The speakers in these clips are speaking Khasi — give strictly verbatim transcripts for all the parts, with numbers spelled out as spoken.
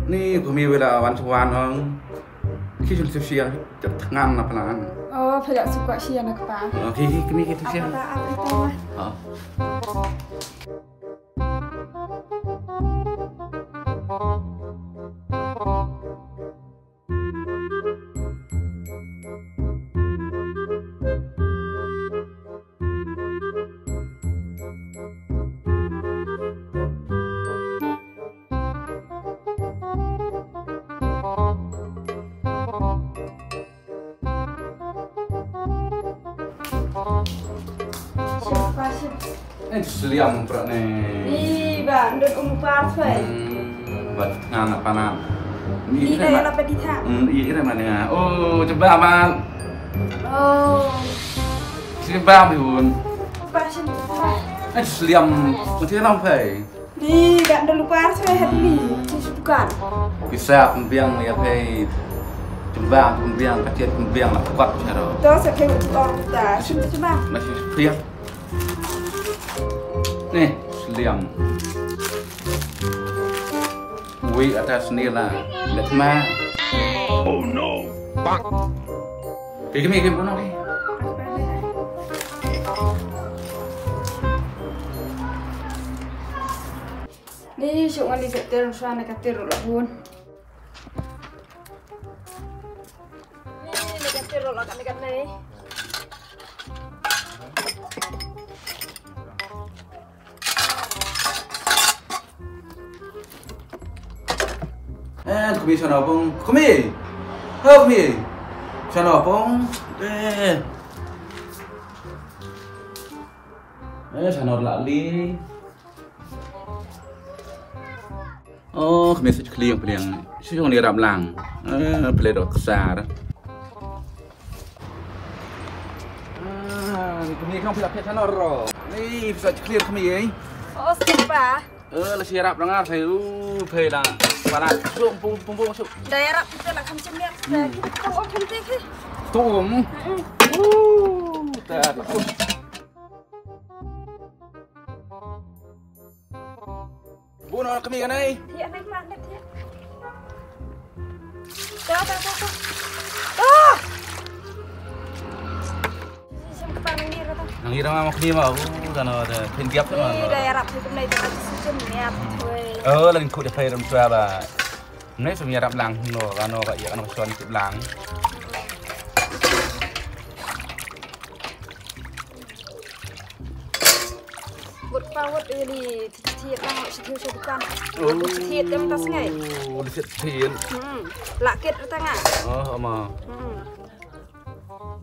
Ni kmie wei la wan shu wan ong. Ki shu shu shiang jat thngan na plan. Oh, phi la shu kwah shiang na kpa. Oh, ki ki kmie ki tu shiang. Apa apa apa. Ha. Eh, sliam prak ne. Ni ba, ndut um par thwe. Hmm, ba thngan apa na. Ni dai la pedi tha. Hmm, i re mana. Oh, coba man. Oh. Sini ba mi hun. Ba sini. Eh, sliam. Mesti ram phai. Ni, kat da lupa rasa eh ni. Ci sukan. Bisa pembiang ya pei. Jembang pembiang, kecil pembiang lah kuat cara. To sa pei untuk orang kita. Sini cuma. Masih pria. Nih, seliang. Wi atas ni lah. Letma. Oh no. Bang. Kiki mi kim puno ki. Ni shu ngan ni setel shuwa na ka tir la bun. Ni na ka tir la ka ni ka ni. Eh, kumi sana pung. Kumi. Ho kumi. Sana pung. Eh. Eh, sana la li. Oh, kami sik kliang peliang. Sik jong ni rap lang. Eh, peliang dok kesar. Ah, ni kami kang peliang peliang sana ro. Ni sik kliang kami eh. Oh, siapa? Eh, la sik rap dengar saya. Uh, peliang. Palat. Suk pung pung pung suk. Dai rap kita nak kami cemil. Hmm. Kita kong oh kami teh. Tum. Hmm. Uh, tak. Bun, oh, kami kan ai. Thiah, nai, ma, nai, thiah. Ta, ta, ta, ta. Ah! Shisha ka pa nang ngir ka ta. Nang ngir ma, ma kami ma. Uh, ta no, ta. Phin diap ta ma. Ih, da ïarap hi kumne ta, shisha niap, wei. Oh, la ning khu da phai ram swa ba. Nai sum ïarap lang, no, ka no, ka ïa, ka no, ka shon tip lang. Wut pa wut, eh, li thied lang, shi thied shi dukan. Oh. Wut shi thied dang tas ngai. Oh, li shi thied. Hmm. La kit ta nga. Oh, ama. Hmm.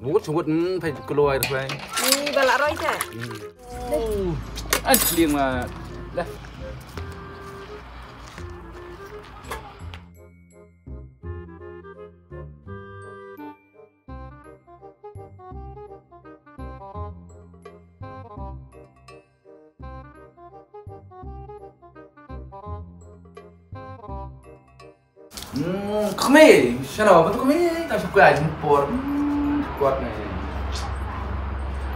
Wut shi wut, hmm, phai kloi phai. Ni ba la roi ta. Hmm. Oh. Ai, liang ma. Dah. Hmm, kami, shano, betul kami, tak suka aja por. Hmm, kuat nih.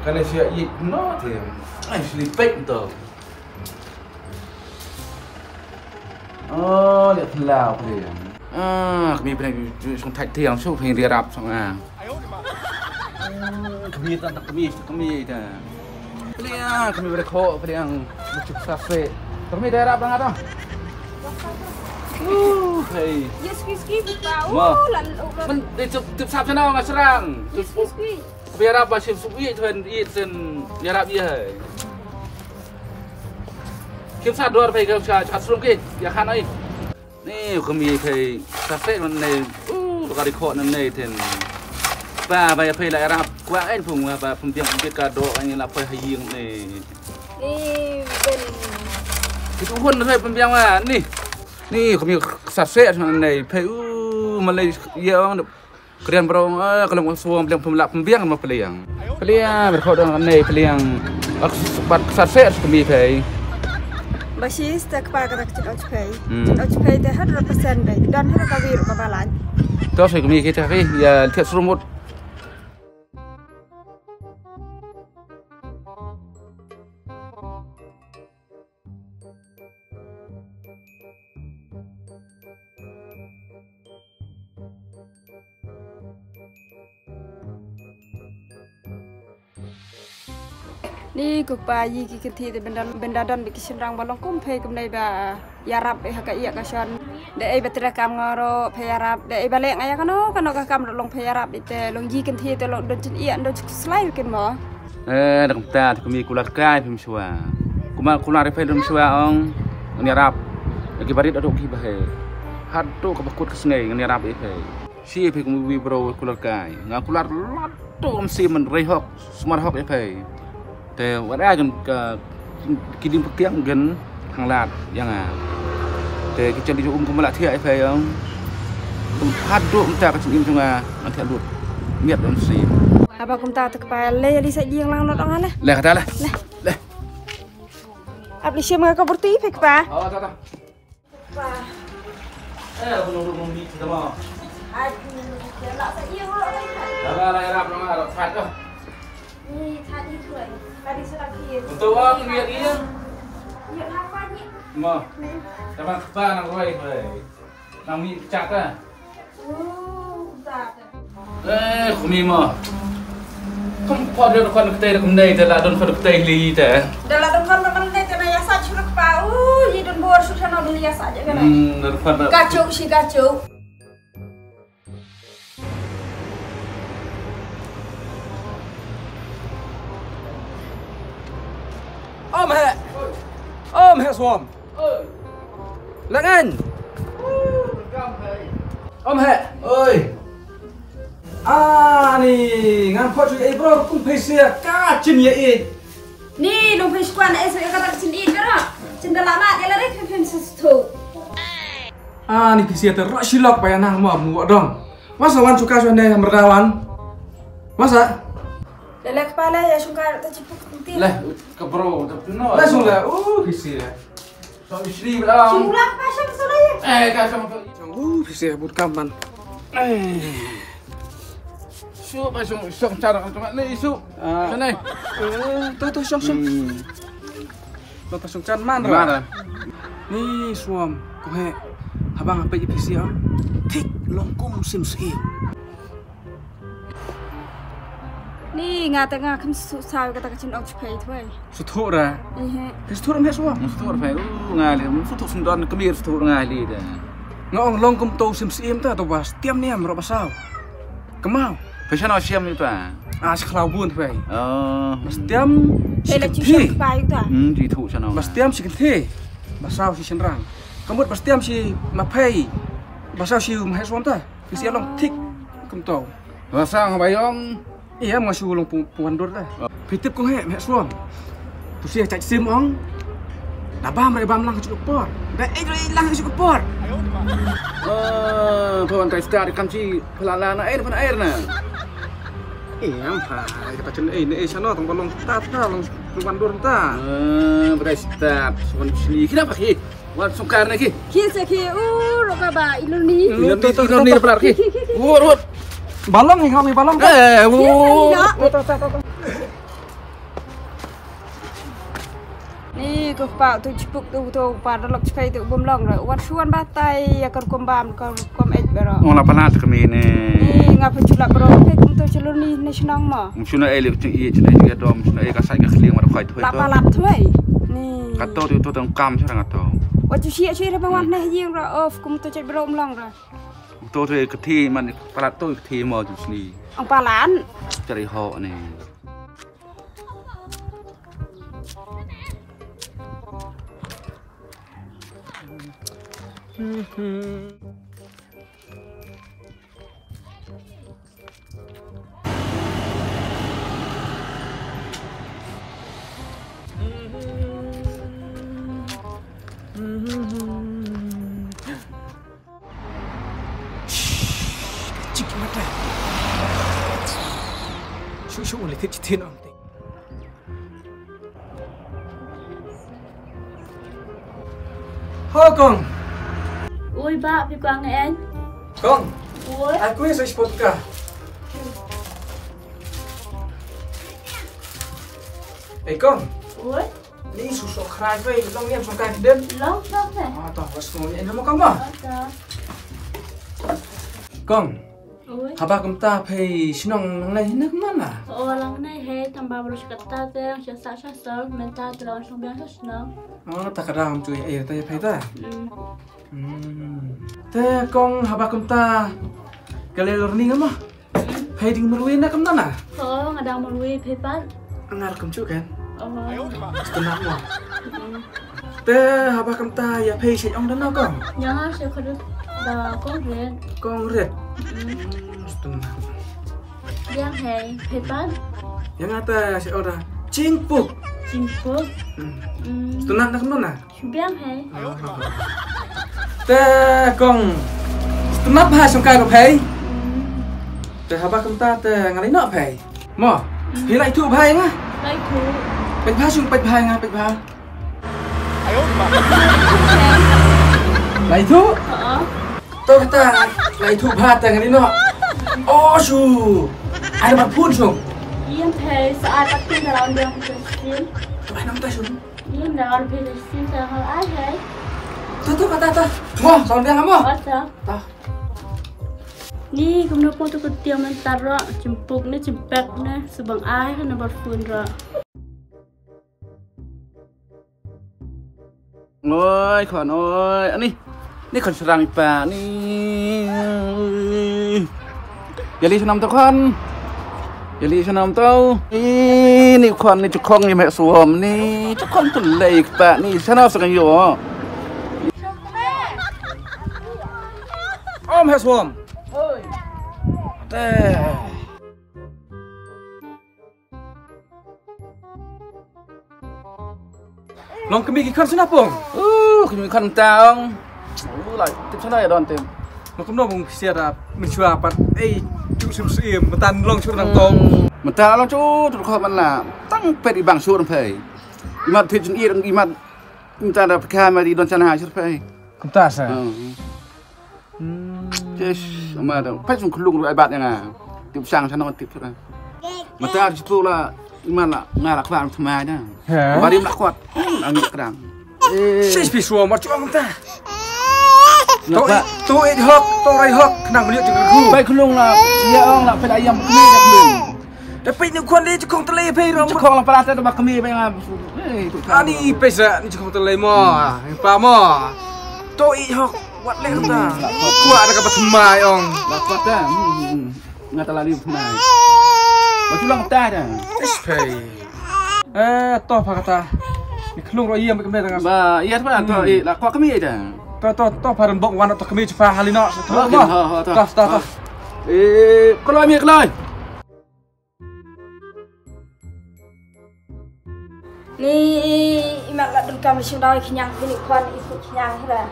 Kalau siap it, no, tim. Ai, selipik tu. Oh, lihat lah, kami. Ah, kami pernah sung thait tiang, sung pernah diarap, sung ah. Hmm, kami tak, tak kami, kami dah. Peliang, kami beri kok, peliang. Lucu sase. Kami diarap banget, ah. Uh, hey. Yes, yes, yes, bau. Ma. Lan, oh, lan. Men, eh, tup, tup sap sana, nggak serang. Yes, yes, yes. Kami harap, ah, sim sup, it, it, sen, diarap, iya, hai. Kim sa dor phai ka sa, sa srum ki, ïa khan ai. Ni kami phai sa se man nei, uh, ka ri kho nan nei ten. Ba ba ïa phai la rap, kwah ai phung ba pembiang pembit ka do ai la phai ha ïing nei. Ni ben. Itu hun phai pembiang wa ni. Ni kami sa se man nei phai, uh, malai ïa ong. Kren bro, eh, ka long ka suang peliang pemlak pembiang ma peliang. Peliang, berkau dong nei peliang. Ak sepat kesat ser kemi pei. Basis te kpa kata kecil oj pei. Hmm. Kecil oj pei te hundred percent pei. Dan hera ka wir ka balan. Terus kemi kita ki, ya, lihat serumut. Ï, ko pa, ï ki kynthei te ban da, ban da don bad ki shynrang ba long kum phi kumne ba ïarap ïa ka ïa ka shon. Da ei ba treikam nga ruh phi ïarap, da ei ba leh nga ïa kano kano ka kam ruh long phi ïarap, te long ï kynthei te long don jingïa don jingkhuslai kin mo. Eh, da kumta te kmie, kular kai phim shuwa. Kumba kular ïa phi lum shuwa ong, ngan ïarap. Ïa ki barit haduh ki baheh, haduh kaba kut ka sngi ngan ïarap ïa phi. Shi phi kum uwei u briew kular kai. Nga kular lad to, ym shym, man rei hok, sumar hok ïa phi. Te wat ai kin ka ki dieng pyrkiang kin hanglad ïa nga. Te ki jali jong um kum la thiah ïa phi ong. Kum haduh mynta ka jingim jong nga ngan thiah lut. Miat, ym shym. Haba kumta te kpa, lei lei sa ïeng lang not ong ale. Leh kata leh. Leh. Leh. Ap lei shim nga ka burti phi kpa. Oh, ta ta. Wah. Eh, aku nunggu nunggu di kita mah. Aduh, dia lah saya iya kalau apa itu. Dah lah, lah, lah, lah, lah, lah, lah. Ni tadi tu ai. Tadi sudah dia. Betul bang, dia dia. Ya apa ni? Mah. Sama kita nang roi, roi. Nang ni pecat ah. Oh, udah. Eh, kmie mo. Kum pat don khon kti da kumne te, la don khon kti li te. Da la don khon kti te na ïa sa shuh kpa. U, ï don bor shuh na don ïa sa je kana. Hmm, don khon. Ka chuk shi ka chuk. Om he. Om he Suom. Oi. Lang an. Oi. Om he. Oi. Ani, ngan phot shu ei bro, kum phi sia ka chin ïa i. Ni, long phi shuwa na ei shu ïa ka rak chin i ka rak. Chin da la ma, ïa la rek phi phi sa sthu. Ani, phi sia te rak shilok pa ïa nang mo mu wa dong. Masa wan shu ka shu ne mrda wan. Masa. Leh leh kpa leh, ïa shongkai ta chipuk ti. Leh ka bro ta pynno. Leh shong leh. Uh, phi sia. Shong shri bro. Shong leh kpa shong sala ïa. Eh, ka shong tu. Shong, uh, phi sia but kam ban. Eh. Shu ba shong shong char kan tu ne isu. Ah. Shong ne. Eh, tu tu shong shong. Hmm. Lo ta shong chan man ra. Ni Suom, ko he. Haba nga peit phi sia. Thik long kum sim si. Ni nga te nga kham shu saw kata ka chin ong chpei thwei. Shu thuh ra. Ihe. Ke shu thuh ra me Suom. Shu thuh ra phi. U nga li, shu thuh shu don kmie shu thuh ra nga li da. Nga ong long kum to sim sim ta to ba stiam niam ro ba saw. Kemau. Phi shano siam ni ta. A shi khlaw bun thwei. Oh. Ba stiam shi kynthei. Hmm, ji thuh shano. Ba stiam shi kynthei. Ba saw shi shynrang. Kamut ba stiam shi ma phei. Ba saw shi ma he Suom ta. Phi sia long thik kumto. Rasa nga ba ïong. Ïa, ma shu long pung, pung wandur da. Oh. Phi tip kong he, meh Suom. Tu sia chait sim ong. Da bam re bam lang ka chuk por. Da eh re lang ka chuk por. Eh, pha wan tai star kam chi pha la la na air, pha na air na. Ïa, pha, ka ta chen eh, ne eh shano tang ba long ta ta long pung wandur ta. Eh, pha tai star, suan sli. Kina pha ki. Wan sungkar na ki. Ki se ki, u, roka ba, iluni. Iluni, iluni na pelar ki. Wot, wot. Balong ni, kami balong. Eh, wot. Ni ko pa tu chipuk tu tu pa dolok chikai tu bum long ro. Wan suan ba tai ya kar kum bam kar kum et bero. Ngong la palat kami ni. Ni nga pa chulap bero. Pe kum tu chelur ni ni shnong mo. Msuna eli tu i chena i dom msuna e ka sai ka khliang ma khoi tu. La palat tu ai. Ni. Kato tu tu tang kam sha nga to. Wa chu shi shi re ba wan na ying ra of kum to chet bro mlong ra. To tu ka thi man palat to ka thi mo chu sni. Ang palan. Chari ho ni. Shh, ka chik mata. Shu shu le thit thit am te. Ho kong. Ui ba phi kwang en. Kong. Ui. Ai kui sa sport ka. Ei kong. Ui. Ni su sok khrai fai long niam song kai den. Long long ne. Ah, tong was kong ni mo kong ba. Kong. Ui. Haba kumta phi shnong nangne hi na kumno na? O, nangne hi tang ba bro shkata te ang sha sa sha sa mynta te long shong biang sha shnong. O, ta ka dang chui ai ta phi ta. Hmm. Te kong haba kumta ka le lor ni ngam. Phi ding marwei na kumno na? O, nga dang marwei phi pat. Ngar kum chu kan. O. Stunat mo. Hmm. Te haba kumta ïa phi sha ong da na kong. Ïa nga sha khadut da kong rit. Kong rit. Hmm. Stunat. Biang hei, phi pat. Ïa nga ta sha ong da Chingpuk. Chingpuk. Hmm. Hmm. Stunat na kumno na? Biang hei. Te kong. Stunat bha song kai ro phi. Hmm. Te haba kumta te ngalai no phi. Mo. Hmm. Phi lai tu bha nga. Lai tu. Phi bha sung phi bha nga phi bha. Lai tu. Ha. To kata lai tu bha ta ngalai no. O shu. Ai ma phun sung. Ïa phi sa ai pat tin da lam biang phi sin. To ai nam ta sung. Ïa na wan phi sin ta hal ai hei. Ta ta ta ta. Mo, son dia mo. Wasa. Ta. Ni kumno pun tu kutiang mentar ro, Chingpuk ni Chingpek ni subang ai na bar phun ro. Oi khon oi, ani. Ni khon srang i pa ni. Ïa li shnam to khon. Ïa li shnam to. Ni ni khon ni chukong ni me suom ni. Chukong tu lei pa ni sana sa kan yo. Om he suom. Oi. Te. Long kmie ki khon sna pung. Uh, kmie khon ta ong. Uh, lai tip sna ïa don tip. Long kumno bung sia da mynshuwa pat. Ei, chu sim sim matan long shu nang tong. Hmm. Matan long chu tu kho man la. Tang pet i bang shu rang phai. I mat thit jin i rang i mat. Matan da pkha ma di don sna ha shu phai. Kumta sa. Hmm. Hmm. Yes, ama da. Phai sung khulung ru ai bat ïa nga. Tip sang sna tip sna. Matan jitu la iman la nga la klang thma da. Ha? Barim la kwat. Ang ni krang. Eh. Sis pi suwa mar chuang ta. To i, to i hok, to rai hok, nang beliau jeng ku. Bai khulung la, ïa ong la pela ïam kmie da khulung. Da peit ni khon le jukong tele pei rom. Jukong la pela ta ba kmie bai nga. Eh, tu ka. Ani pei sa ni jukong tele mo. Pa mo. To i hok, wat le ta. Kwa da ka ba thmai ong. La kwat ta. Hmm, hmm, hmm. Nga ta la liu thmai. Ba chulang ta da. Sis pei. Eh, to pha kata. Ni khulung ro ïam kmie da nga. Ba, ïa ta to i la kwa kmie da. To to to pha ran bok wan to kmie chfa halino. To to to. Eh, kloi mi kloi. Ni i mak la dun kam shim doi khñiang ni khon i su khñiang ra.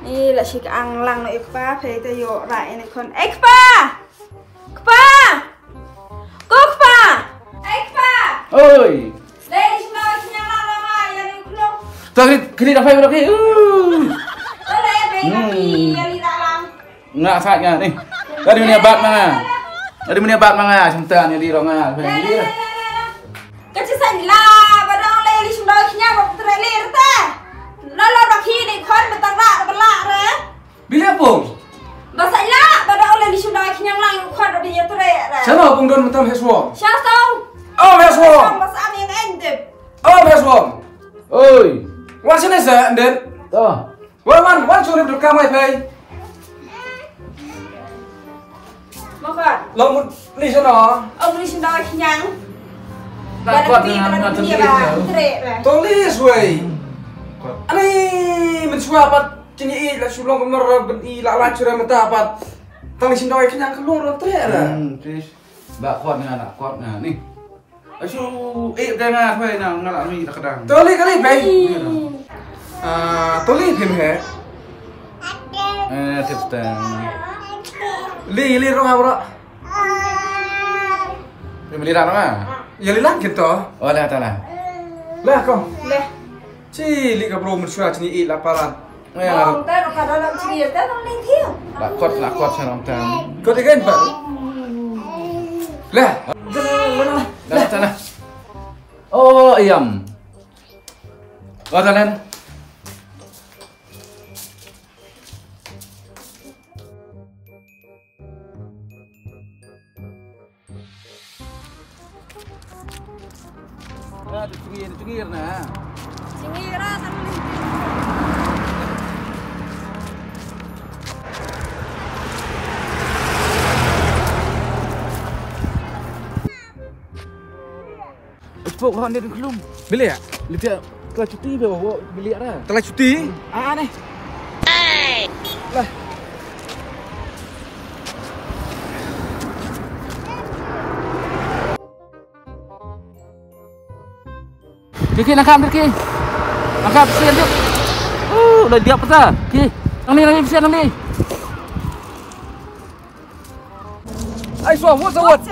Ni la shi ka ang lang no i kpa phe te yo ra i ni khon. Eh kpa! Kpa! Ko kpa! Eh kpa! Oi. Dei shim doi khñiang lang la ma ya ni khlo. Ta kri kri da phai ro ki. Uh. Ko le be na ki ya ni da lang. Nga sa nga ni. Tadi mini abat ma nga. Tadi mini abat ma nga. Senta ni di rong nga. Ka chi sa la ba dong le li shim doi khñiang ba tre le ta. La la ba khi ni khon ba ta ra ba la re. Bile pung. Ba sa la ba dong le li shim doi khñiang lang khon ba ya tre re. Sa no pung don matam heswo. Sa so. Oh heswo. Ba sa mi ngai ndep. Oh heswo. Oi. Wa sene sa nden. To. Wan, wan, wan, shu rip dukam ai pei. Mo ka? Long mut ni sha no. Ong ni sha no khñiang. Ba da kti ba da kti ba tre ba. To li swei. Ani mynshuwa pat kini i la shu long kumno ra ban i la la chura mata pat. Tang ni sha no khñiang ka long ro tre ra. Hmm, please. Ba kwat nga na kwat nga ni. Asu, eh, dah nga, hoi, na, nga la mi, dah kadang. Toli kali, bai. Ah, toli phim he. Eh, tip tang. Li, li, rong, rong. Phim li, rong, ah. Ya, li, lang, kinto. Oh, lah, lah. Lah, kong. Lah. Chi li ka bro mynshuwa chini i la palat. Ong ta ro ka dalam chini ta nang ning thiu. La kot la kot sa nang ta. Kot again pa. Lah. Lah ta lah. Oh ïam. Oh ta lah. Ah, tu cengir, cengir na. Cengir ah, sama ni. Spok hon dia klum. Bilik ah? Lipia telah cuti be bawa bilik ah. Telah cuti? Ah, ni. Lah. Ki, ki, nangkap, ki. Nangkap, sian, ki. Uh, dah diap peta. Ki. Nang ni, nang ni, sian, nang ni. Ai, suam, wat, wat.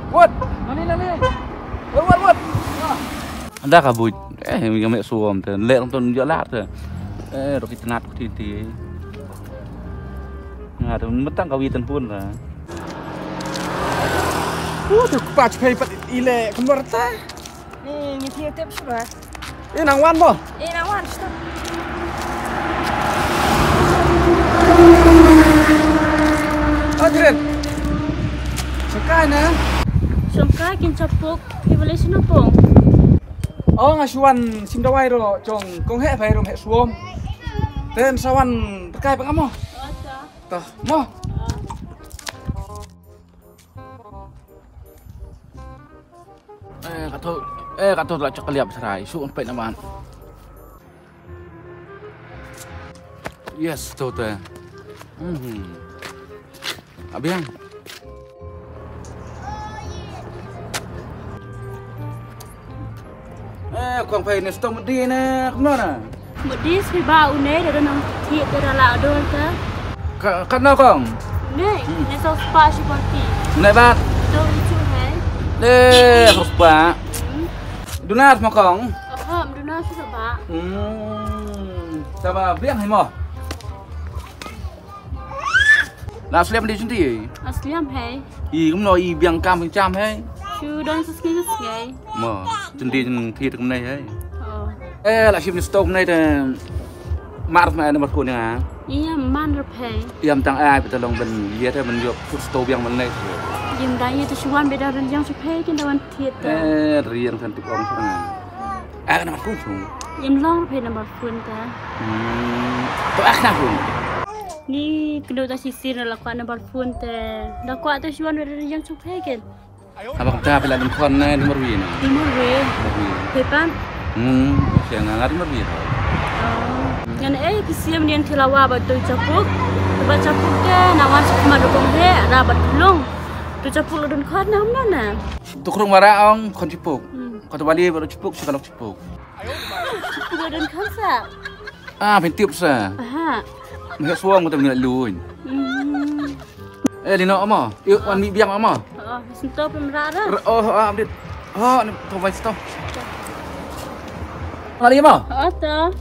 Wat. Nang ni, nang ni. Wat, wat, wat. Anda ka buit. Eh, mi ka mek suam te. Lek nang ton jok lar te. Eh, roki tenat ku titi. Nga tu metang ka wi ten pun ka. Uh, tu kpa chpai pat ile kumbar ta. Ni, ngi thied tip shuwa. Eh, nang wan mo? Eh, nang wan, shuwa. Oh, Kren. Shongkai na? Shongkai kin chapuk, phi balei shano pong? Oh, nga shuwan sim dawai ro, chong kong heh bai ro heh suom. Ten sawan pakai pang mo? Oh, ta. Toh, mo? Ah. Eh, ka tu, eh, ka tu la chak liap serai. Su peit na ban. Yes, tu te. Mhm. Abiang. Eh, kong pai ni stom di ne, kumno na? Mut dis phi ba une da nang thied da la dol ta. Ka, katno kong? Ne, hmm, ne so spa shi bati. Ne bat? Dol ichu hai. Ne so spa. Hmm. Dunas mo kong? Aha, dunas sa ba. Hmm. Sa ba biang hai mo. Na sliam di jenti. Asliam hai. I kumno i biang kam cham hai. Chu don sa sngi sa sngi. Mo, jenti jenti kumnai hai. Oh. Eh, la shim ni stok nai te. Mar ma number phone nga. Iya man rap hai. Iya tang ai pita long ben iya te ben yok put sto biang man nai. Iya dang iya tu shuan beda ren yang shup hai kin dawan thied te. Eh, riang kan tu ong sana. Eh, number phone sung. Iya long rap hai number phone te. Hmm. Tu ah na phone. Ni kendo ta sisir la kwa number phone te. Da kwa tu shuan beda ren yang shup hai kin. Haba kumta phi la dun khon ne di Marwei ne? Di Marwei. Marwei. Phi pat? Hmm, siang nga di Marwei. Oh. Ngan ei phi siem dien phi la wa ba tu chapuk. Ba chapuk te na wan chapuk ma dukong he ra ba tulung. Tu chapuk la dun khon na hum na. Tu krung wara ong khon chapuk. Hmm. Khon tu wali ba tu chapuk, sikalok chapuk. Chapuk la dun khon sa. Ah, phin tip sa. Aha. Meh suang mata meh luin. Hmm. Eh, lino ama. Yuk, wan mi biang ama. Oh, sento pemrara. Oh, ah, update. Oh, ni to vai sto. Ngali ama. Oh, to.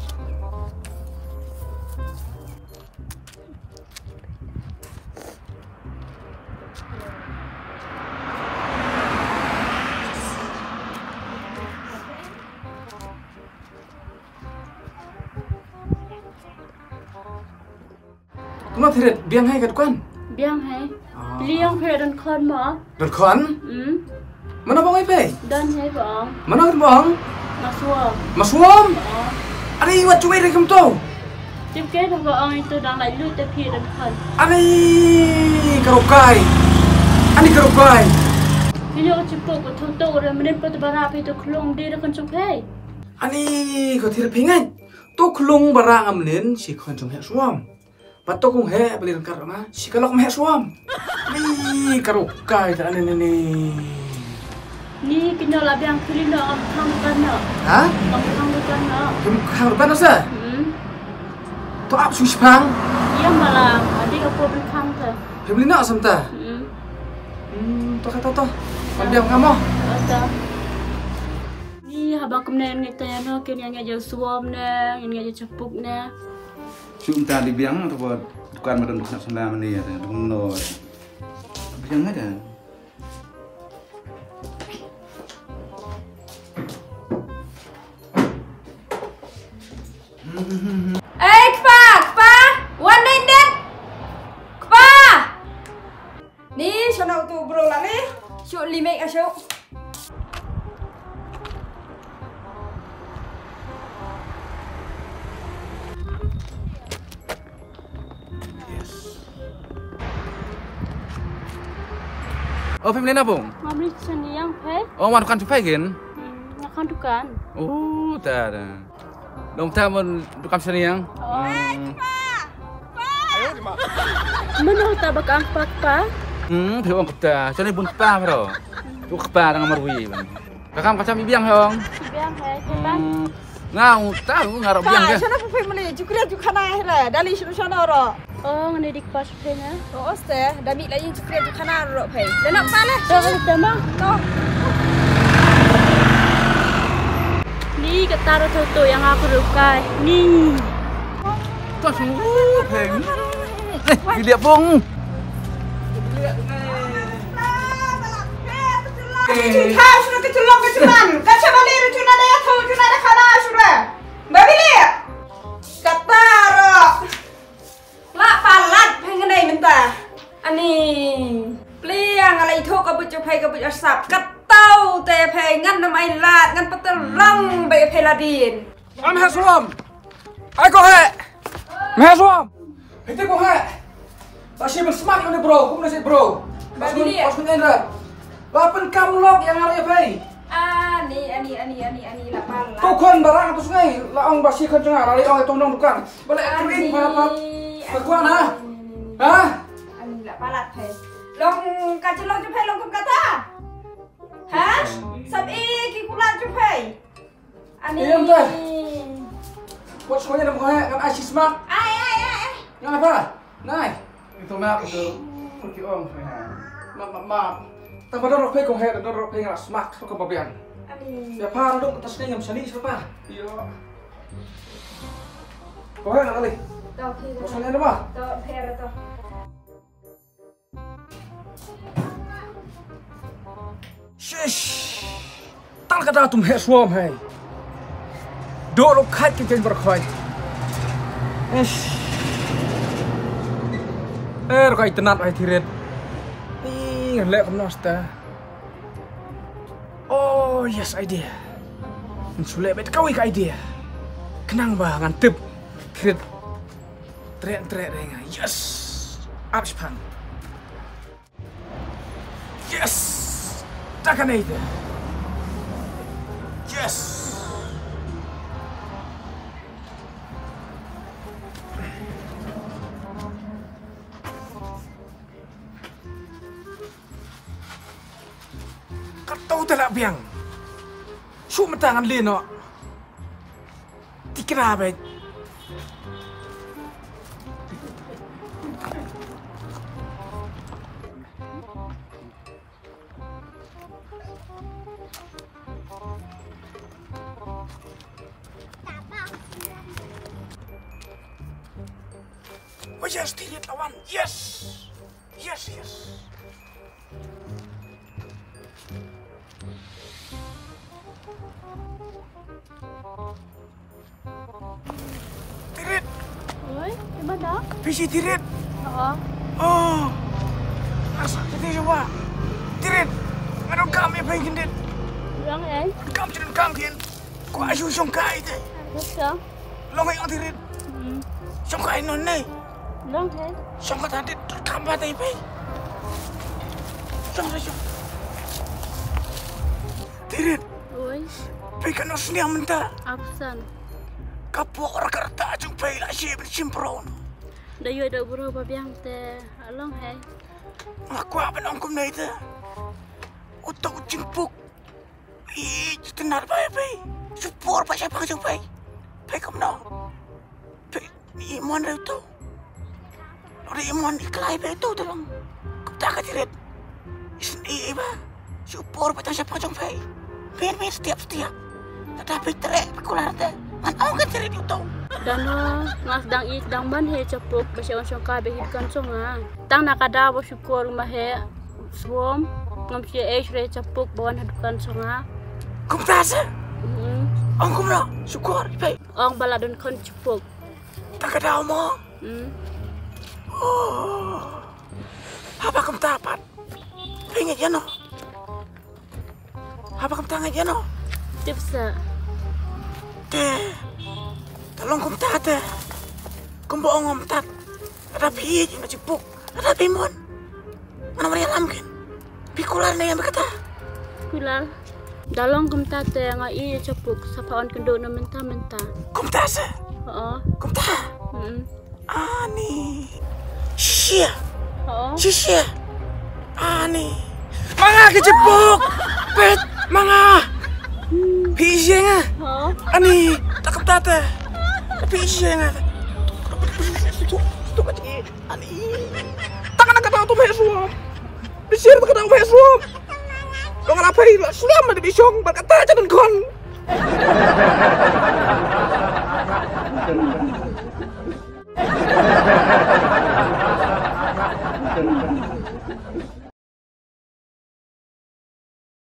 Kumno thiret biang hai ka dukan? Biang hai. Ah. Liang phe don khon mo? Don khon? Hmm. Mano bang ai phe? Don hai bang. Mano bang? Masuam. Masuam? Oh. Are wat chuwei re kumto. Tim ke dong bang itu dang lai lut te phe don khon. Are karokai. Ani karokai. Kilo chipuk ko thum to ore menen pat bara phe to khlong de don khon chuphe. Ani ko thir phingai. To khlong bara amnen shi khon chong he suam. Pat to kong he beli rengkar nga shi kalok meh suam. Ni karokai ta ne ne ne. Ni kino la biang kili no am khang kan no. Ha? Am khang kan no. Kum khang kan no sa? Hmm. To ap su shpang. Iya mala adi ka po ben khang ta. Beli no sam ta. Hmm. Hmm, to ka to to. Am biang kamo. Ata. Ni haba kumne ngi ta no ken yang ya suam ne, yang ya chapuk ne. Shu mynta di biang, to ba dukan madan dukan senda mani ya, no. Biang aja. Eh, kpa, kpa, wan dei dei. Kpa. Ni, shano tu bro la ni? Shu limit ka shu. Oh, phi mlien na bung? Ngam leit shane ïa phi. Oh, wan dukan shu phi kin? Hmm, nga khan dukan. Oh, ta da. Dong ta mon dukan shane ïa. Oh. Hmm. Mano ta ba ka ong kpa kpa? Hmm, phi ong kpa. Shane bun kpa bro. Tu kpa dang marwi bang. Ka kam ka cham i biang hong. I biang he, ke bang. Hmm. Nga u ta u nga ro biang ke. Shana phi mane jukria jukhana he la. Dali shuru shana ro. Oh, ngane dik pas phi na. Oh, oste, da mi la yin jukria jukhana ro phi. Da na pale. To, da ma. To. Ni ka taro to to yang aku rukai. Ni. To sungguh phi. Eh, dia pung. Ka shu ka shu long ka shu man. Ka shu bali ru shu na daya thaw shu na da khana shu ra. Ba bili. Kata ro. La palat phi ngan ai mynta. Ani. Pli yang ala itho ka buj phi ka buj asap. Kata u te phi ngan na mai lat ngan patel long ba phi la din. Am ha suam. Ai ko he. Me ha suam. Hiti ko he. Ta shi ban smat ïa une bro, kumne shi bro. Ba bili. Pas kun endra. Ba pyn kam lok ïa nga ïa phi. Ani, ani, ani, ani, ani, la palat. Tu khon barang tu sungai, la ong ba shi khon jong nga, la ong tu nong dukan. Ba la kring pa pa. Ba kwa na. Ha? Ani la palat phi. Long ka chelong jong phi long kum kata. Ha? Sab i ki kulat jong phi. Ani. Ïa, mynta. Wat sngewbha ïa, ngan ai shi smak. Ai, ai, ai, ai. Ngan apa? Nai. Ito map ito. Ki ong. Map, map, map. Tang ba don rok phi kong he, don rok phi ngan smak ko ba biang. Ani. Ïa pha dok ta sne ngam sani sapa. Ïa. Ko he ngan ali. To, phi. Ko sne na ba? To, phi ra to. Shish. Tal ka da tum he suam he. Do lo khat ki chen bar khoi. Ish. Er kai tenat ai thiret. Ih, le kam nosta. Oh, yes, idea. Ngan shu leh beit kawei ka idea. Khnang ba ngan tip. Thiret. Treh, treh, reng. Yes. Ap shipang. Yes. Ta kane ïa. Yes. Kato te la biang. Shu mynta ngan leh noh. Tikna beit. Oh yes, Tirit la wan. Yes. Yes, yes. Tirit. Oi, di mana? Phi shi Tirit. Oo. Oh. Asa kita coba. Tirit. Ngadon kam ïa phi kin dit. Bilang eh. Kam kin kam kin. Ko ayu shong kai te. Betul. Long ai ong Tirit. Hmm. Shong kai non ne. Long he. Shong kata dit kam ba te phi. Shong shong. Tirit. Oi. Phi kano sniang mynta. Absent. Ka por ka rta jong phi la shi ban shim pro. Da ïoh da bro ba biang te. Long he. Nga kwah ban ong kumne te. Uto u jingpuk. Ih, jitan nar bai bai. Shu por ba shapang jong bai. Bai kumno. Bai, i mon reu tu. Ri i mon i klai bai tu tu long. Kumta ka Tirit. Isn i i ba. Shu por ba tang shapang jong bai. Min min setiap setiap. Tata bai treh bai kular te. Man ong ka Tirit uto. Dano nga sdang i sdang man he chapuk ba sha wan shongka bai hip kan shong nga. Tang na ka da ba shu kor ma he. Swom, ngam shia eh shu re chapuk ba wan ha dukan song ha. Kumta sa? Hmm. Ong kumno? Shukor, ipai. Ong ba la don khon chapuk. Ta ka daw mo? Hmm. Oh. Haba kumta pat. Phi ngeit ïano? Haba kumta ngeit ïano? Tip sa. Te. Ta long kumta te. Kumba ong ngam tat. Ada phi ïeit ïa ka chipuk. Ada phi mon. Mana mari alam kin. Phi kular ne ïa kata? Kular. Da long kumta te nga i ïa Japuk sa pha wan kynduh na mynta mynta. Kumta sa? Oo. Kumta? Hmm. Ani. Shia. Oo. Shia. Ani. Ma nga ka Japuk. Peit, ma nga. Phi ïa nga. Oo. Ani, ta kumta te. Phi ïa nga. Ani. Tang na ka dang tu phi suam. Di sir ka dang phi suam. Dong la phi la suam na di bishong bad kata jangan kon.